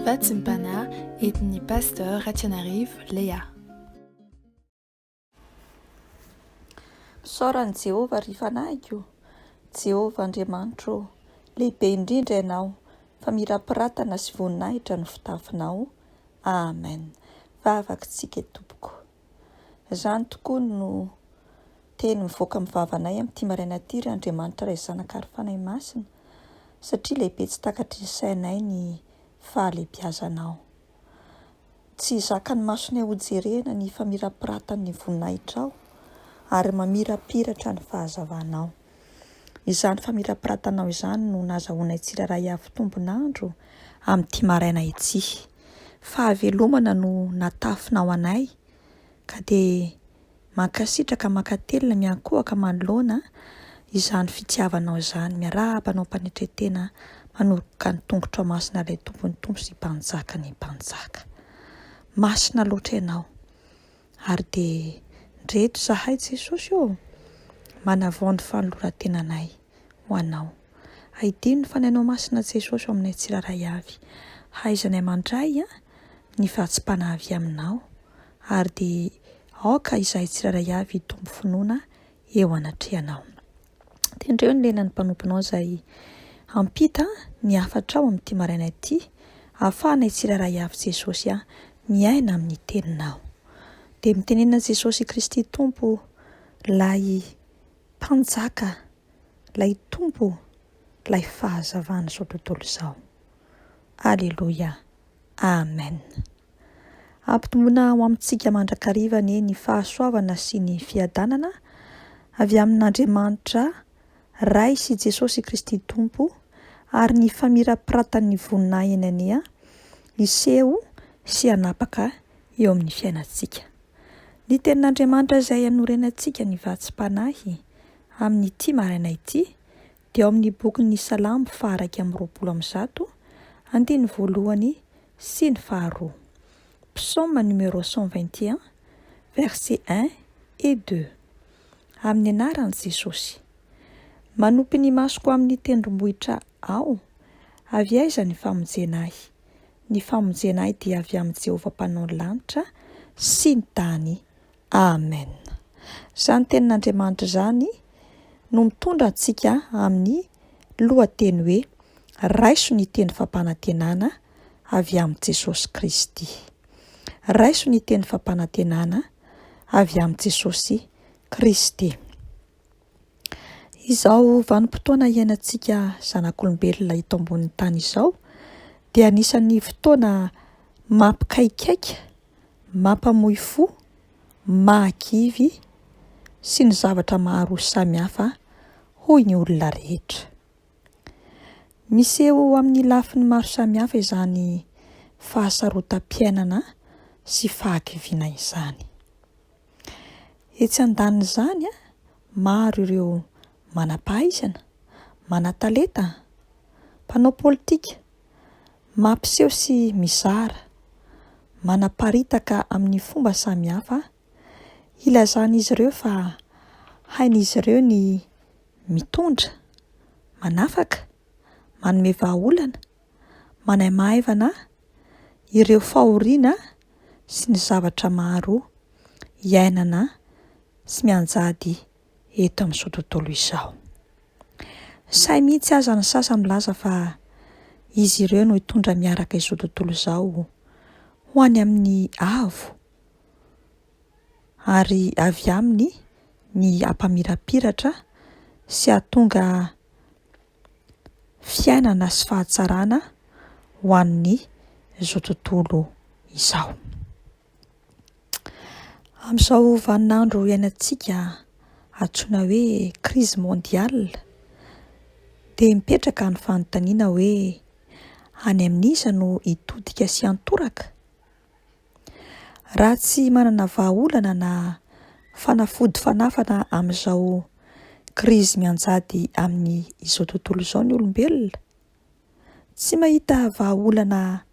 Vatsim-panahy entin'ny Pasteur Ratianarivo Léa. Misaora an'i Jehovah, ry fanahiko! Jehovah Andriamanitro ô, lehibe indrindra Ianao, famirapiratana sy voninahitra no fitafinao. Amen. Vavakitsika tompoko. Izany tokoa no teny mivoaka amin'ny vavanay amin'ity maraina ity, ry Andriamanitra Ray Zanaka ary Fanahy Masina, satria lehibe tsy takatry ny sainay ny fahalehibiazanao. Tsy zakan'ny masonay hojerena ny famirapiratan'ny voninahitrao ary mamirapiratra ny fahazavanao. Izany famirapiratanao izany no nazahoanay tsirairay avy tombon'andro amin'ity maraina ity. Fahavelomana no natafinao anay ka dia mankasitraka, mankatelina, miankohoka manoloana izany fitiavanao izany. Miarahaba anao am-panetren-tena manoroka ny tongotrao masina ilay Tompon'ny Tompo sy Mpanjakan'ny Mpanjaka. Masina loatra ianao ary dia ndreto izahay Jesosy ô, manavao ny fanoloran-tenanay ho anao. Aidino ny Fanahinao Masina Jesosy ao aminay tsirairay avy. Hahaizanay mandray ny vatsim-panahy avy aminao ary dia aoka izahay tsirairay avy hitombo finoana eo anatrehanao. Tendreo ny lelan'ny mpanomponao izay hampita ny hafatrao amin'ity maraina ity, ahafahanay tsirairay avy Jesosy a, miaina amin'ny teninao. Dia mitenena Jesosy Kristy Tompo, lay Mpanjaka, lay Tompo, lay fahazavan'izao tontolo izao. Aleloia. Amen. Ampitomboina ho amintsika mandrakariva anie ny fahasoavana sy ny fiadanana avy amin'Andriamanitra Ray sy Jesosy Kristy Tompo ary ny famirapiratan'ny voninahiny anie hiseho sy hanapaka eo amin'ny fiainantsika. Ny Tenin'Andriamanitra izay anorenantsika ny vatsim-panahy amin'ity maraina ity dia ao amin'ny bokin'ny Salamo faha-121, andininy voalohany sy ny faharoa. Psaume numéro 121, versets 1 et 2. Amin'ny anaran'i Jesosy. Manopy ny masoko amin'ny tendrombohitra aho, avy aiza ny famonjena ahy? Ny famonjena ahy dia avy amin'i Jehovah Mpanao ny lanitra sy ny tany. Amen. Izany tenin'Andriamanitra izany no mitondra antsika amin'ny lohateny hoe Raiso ny teny fampanantenana avy amin'i Jesosy Kristy. Raiso ny teny fampanantenana avy amin'i Jesosy Kristy. Izao vanim-potoana iainantsika zanak'olombelona eto ambonin'ny tany izao dia anisan'ny fotoana mampikaikaika mampamoy fo, mahakivy sy ny zavatra maro samihafa hoy ny olona rehetra. Miseho amin'ny lafiny maro samihafa izany fahasarotam-piainana sy fahakiviana izany. Etsy andanin'izany, maro ireo manam-pahaizana, manan-talenta, mpanao politika, Mampiseho sy mizara, manaparitaka amin'ny fomba samihafa, ilazan'izy ireo fa hain'izy ireo ny mitondra, manafaka, manome vahaolana, manaimaivana ireo fahoriana sy ny zavatra maro iainana sy mianjady eto amin'izao tontolo izao. Sahy mihitsy aza ny sasany milaza fa izy ireo no hitondra miaraka izao tontolo izao ho any amin'ny avo ary avy aminy ny hampamirapiratra sy hahatonga fiainana sy fahatsarana ho an'ny izao tontolo izao. Amin'izao vaninandro iainantsika antsoina hoe crise mondiale dia mipetraka ny fanontaniana hoe any amin'iza no hitodika sy hiantoraka? Raha tsy manana vahaolana na fanafody fanafana amin'izao krizy mianjady amin'izao tontolo izao ny olombelona, tsy mahita vahaolana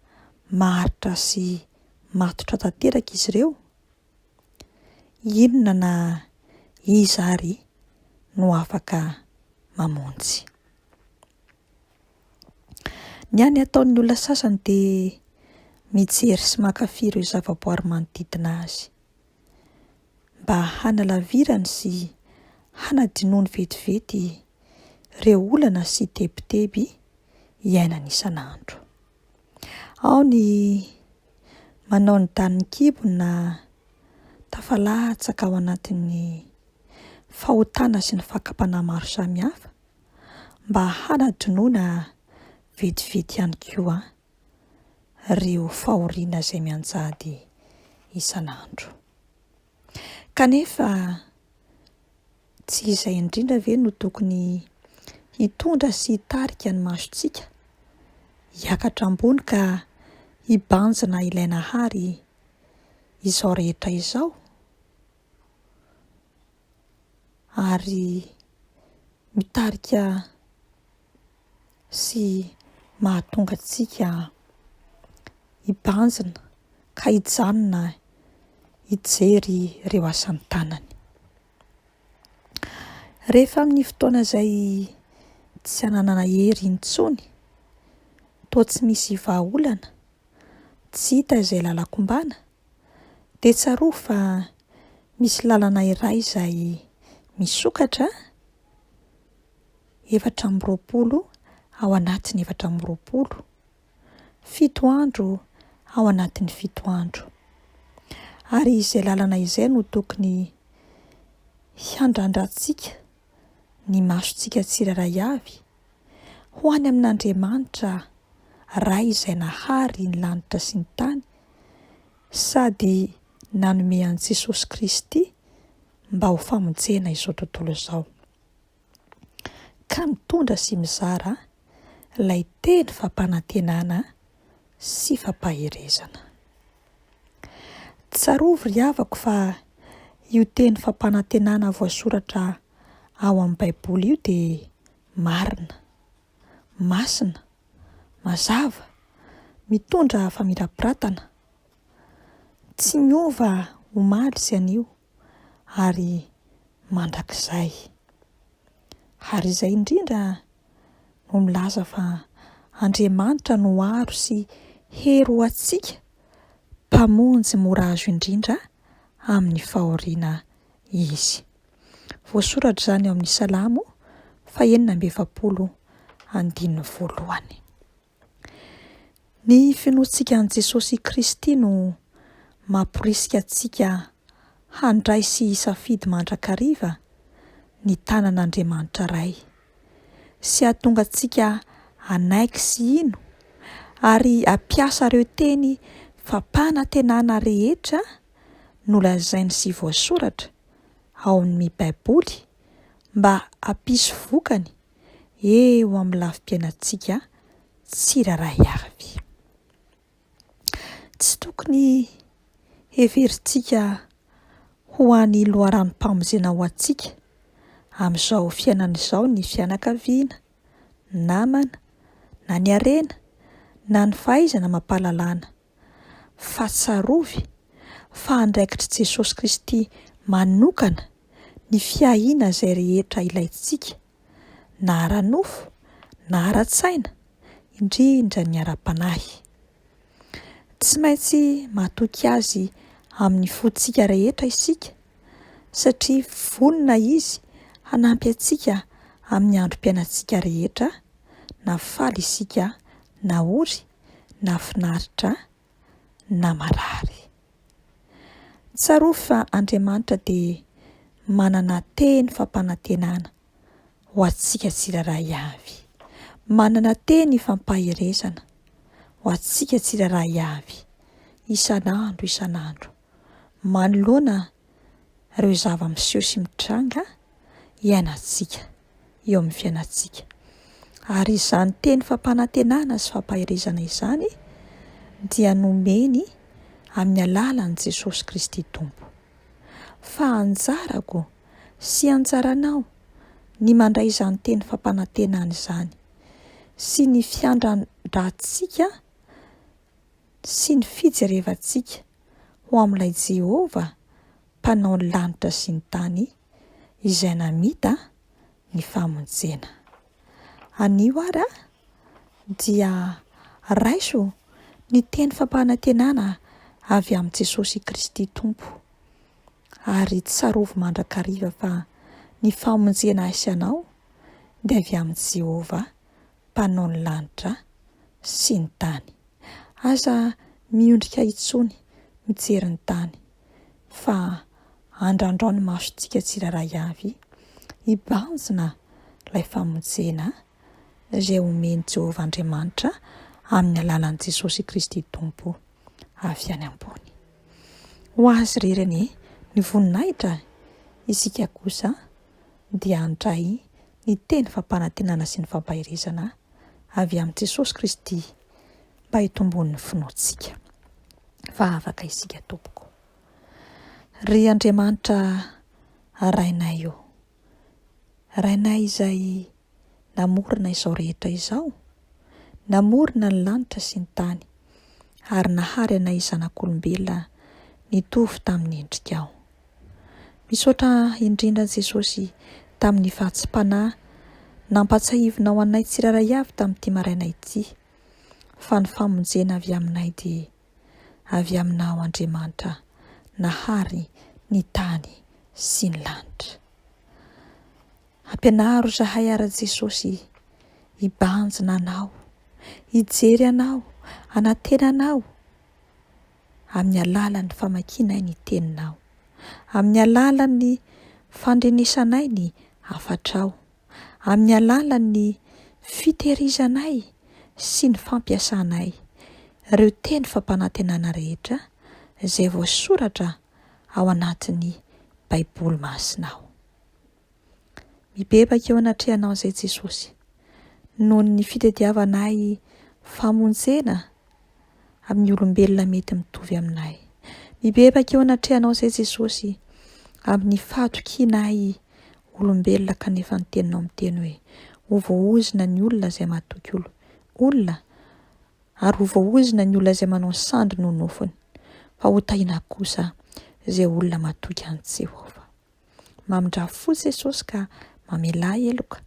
maharitra sy matotra tanteraka izy ireo? Inona na iza ary no afaka mamonjy? Ny hany ataon'ny olona sasany dia. mijery sy mankafy ireo zavaboary manodidina azy, mba hanalavirany sy hanadinoany vetivety ireo olana sy tebiteby iainany isan'andro. Ao ny manao ny danin'ny kibony na tafalatsaka ao anatin'ny fahotana sy ny fakam-panahy maro samihafa mba hanadinoana vetivety ihany koa ireo fahoriana izay mianjady isan'andro. Kanefa tsy izay indrindra ve no tokony hitondra sy hitarika ny masontsika hiakatra ambony ka hibanjina ilay Nahary izao rehetra izao? Ary mitarika sy mahatonga antsika hibanjina ka hijanona hijery ireo asan'ny tanany. Rehefa amin'ny fotoana izay tsy ananana hery intsony, toa tsy misy vahaolana, tsy hita izay lalan-kombana, dia tsarovy fa misy lalana iray izay misokatra 24 ao anatin'ny 24, fito andro ao anatin'ny fito andro. Ary izay lalana izay no tokony hiandrandrantsika ny masontsika tsirairay avy ho any amin'Andriamanitra Ray izay nahary ny lanitra sy ny tany sady nanome an'i Jesosy Kristy mba ho famonjena izao tontolo izao. Ka mitondra sy mizara ilay teny fampanantenana sy fampaherezana. Tsarovy ry havako fa io teny fampanantenana voasoratra ao amin'ny Baiboly io dia marina, masina, mazava, mitondra famirapiratana, tsy miova omaly sy anio ary mandrakizay. Ary izay indrindra no milaza fa Andriamanitra no aro sy hery ho antsika, Mpamonjy mora azo indrindra amin'ny fahoriana Izy. Voasoratra izany ao amin'ny Salamo fahenina amby efapolo andininy voalohany. Ny finoantsika an'i Jesosy Kristy no mamporisika antsika handray sy hisafidy mandrakariva ny tanan'Andriamanitra Ray, sy hahatonga antsika hanaiky sy hino ary hampiasa ireo teny fampanantenana rehetra nolazainy sy voasoratra ao amin'ny Baiboly mba hampisy vokany eo amin'ny lafim-piainantsika tsirairay avy. Tsy tokony heverintsika ho hany loharanom-pamonjena ho antsika amin'izao fiainana izao ny fianakaviana, ny namana, na ny harena, na ny fahaizana amam-pahalalana, fa tsarovy fa andraikitr'i Jesosy Kristy manokana ny fiahiana izay rehetra ilaintsika na ara-nofo na ara-tsaina, indrindra ny ara-panahy. Tsy maintsy matoky Azy amin'ny fontsika rehetra isika, satria vonona Izy hanampy antsika amin'ny androm-piainantsika rehetra, na faly isika na ory, na finaritra na marary. Tsarovy fa Andriamanitra dia manana teny fampanantenana ho antsika tsirairay avy. Manana teny fampaherezana ho antsika tsirairay avy, isan'andro isan'andro, manoloana ireo zava-miseho sy mitranga iainantsika eo amin'ny fiainantsika. Ary izany teny fampanantenana sy fampaherezana izany dia nomeny amin'ny alalan'i Jesosy Kristy Tompo. Fa anjarako sy anjaranao ny mandray izany teny fampanantenana izany sy ny fiandrandrantsika sy ny fijerevantsika ho amin'ilay Jehovah Mpanao ny lanitra sy ny tany izay namita ny famonjena. Anio ary dia raiso ny teny fampanantenana avy amin'i Jesosy Kristy Tompo, ary tsarovy mandrakariva fa ny famonjena ahy sy anao dia avy amin'i Jehovah Mpanao ny lanitra sy ny tany. Aza miondrika intsony mijery ny tany, fa andrandrao ny masontsika tsirairay avy hibanjina ilay famonjena izay omen'i Jehovah Andriamanitra amin'ny alalan'i Jesosy Kristy Tompo avy any ambony. Ho Azy irery anie ny voninahitra, isika kosa dia handray ny teny fampanantenana sy ny fampaherezana avy amin'i Jesosy Kristy mba hitomboan'ny finoantsika. Vavaka isika tompoko. Ry Andriamanitra Rainay ô, Rainay izay namorona izao rehetra izao, namorona ny lanitra sy ny tany, ary nahary anay zanak'olombelona nitovy tamin'ny endrikao. Misaotra indrindra Jesosy tamin'ny vatsim-panahy nampatsiahivinao anay tsirairay avy tamin'ity maraina ity fa ny famonjena avy aminay dia avy aminao Andriamanitra nahary ny tany sy ny lanitra. Ampianaro zahay ara Jesosy hibanjina Anao, hijery Anao, hanantena Anao amin'ny alalan'ny famakianay ny Teninao, amin'ny alalan'ny fandrenesanay ny hafatrao, amin'ny alalan'ny fitehirizanay sy ny fampiasanay ireo teny fampanantenana rehetra izay voasoratra ao anatin'ny Baiboly Masinao. Mibebaka eo anatrehanao izay Jesosy, noho ny fitadiavanay famonjena amin'ny olombelona mety mitovy aminay. Mibebaka eo anatrehanao izay Jesosy, amin'ny fahatokianay olombelona kanefa ny teninao miteny hoe ho voaozona ny olona izay matoky olona ary ho voaozona ny olona izay manao ny sandriny ho nofony, fa ho tahiana kosa izay olona matoky an'i Jehovah. Mamindrà fo Jesosy ka mamelà heloka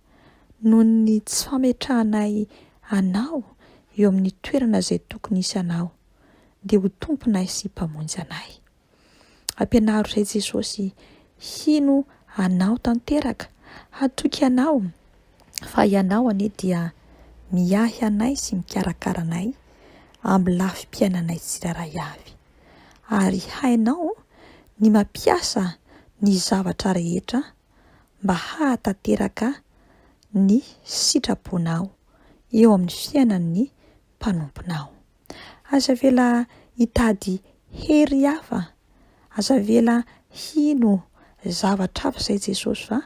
noho ny tsy fametrahanay Anao eo amin'ny toerana izay tokony hisy Anao, dia ho Tomponay sy Mpamonjy anay. Ampianaro izay Jesosy hino Anao tanteraka, hatoky Anao fa Ianao anie dia miahy anay sy mikarakara anay amin'ny lafim-piainanay tsirairay avy. Ary hainao ny mampiasa ny zavatra rehetra mba hahatanteraka ny sitraponao eo amin'ny fiainan'ny mpanomponao. Aza avela hitady hery hafa, aza avela hino zavatra hafa izay Jesosy fa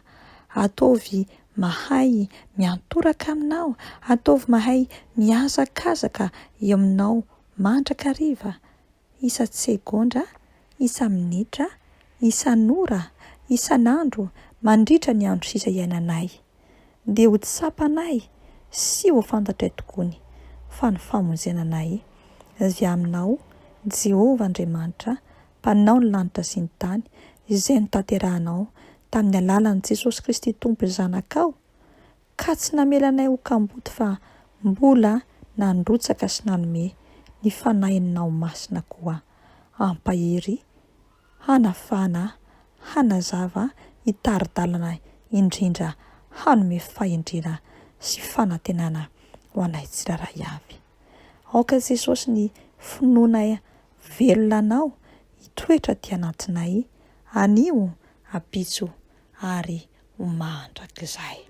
ataovy mahay miantoraka aminao, ataovy mahay mihazakazaka eo aminao mandrakariva isa-tsegondra, isa-minitra, isan'ora, isan'andro, mandritra ny andro sisa iainanay, dia ho tsapanay sy ho fantatray tokoa ny fa ny famonjena anay avy aminao, Jehovah Andriamanitra, Mpanao ny lanitra sy ny tany, izay notanterahanao tamin'ny alalan'i Jesosy Kristy Tompo Zanakao, ka tsy namela anay ho kamboty fa mbola nandrotsaka sy nanome ny Fanahinao Masina koa hampahery, hanafana, hanazava, hitari-dalana indrindra hanome fahendrena sy fanantenana ho anay tsirairay avy. Aoka Jesosy ny finoanay velona Anao hitoetra aty anatinay anio, ampitso ary ho mandrakizay.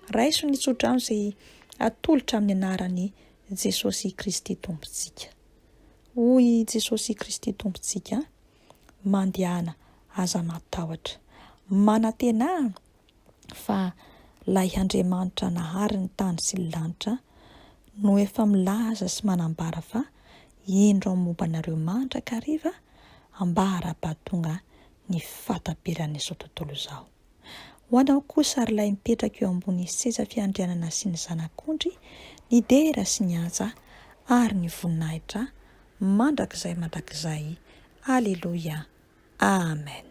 Raiso ny tsodrano izay atolotra amin'ny anaran'i Jesosy Kristy Tompontsika. Hoy i Jesosy Kristy Tompontsika, Mandehana, aza matahotra. Manantenà fa Ilay Andriamanitra nahary ny tany sy ny lanitra no efa milaza sy manambara fa indro aho momba anareo mandrakariva ambara-pahatonga ny fahataperan'izao tontolo izao. Ho anao kosa, ry ilay mipetraka eo ambony seza fiandrianana sy ny Zanak'ondry, ny dera sy ny haja ary ny voninahitra mandrakizay mandrakizay. Aleloia. Amen.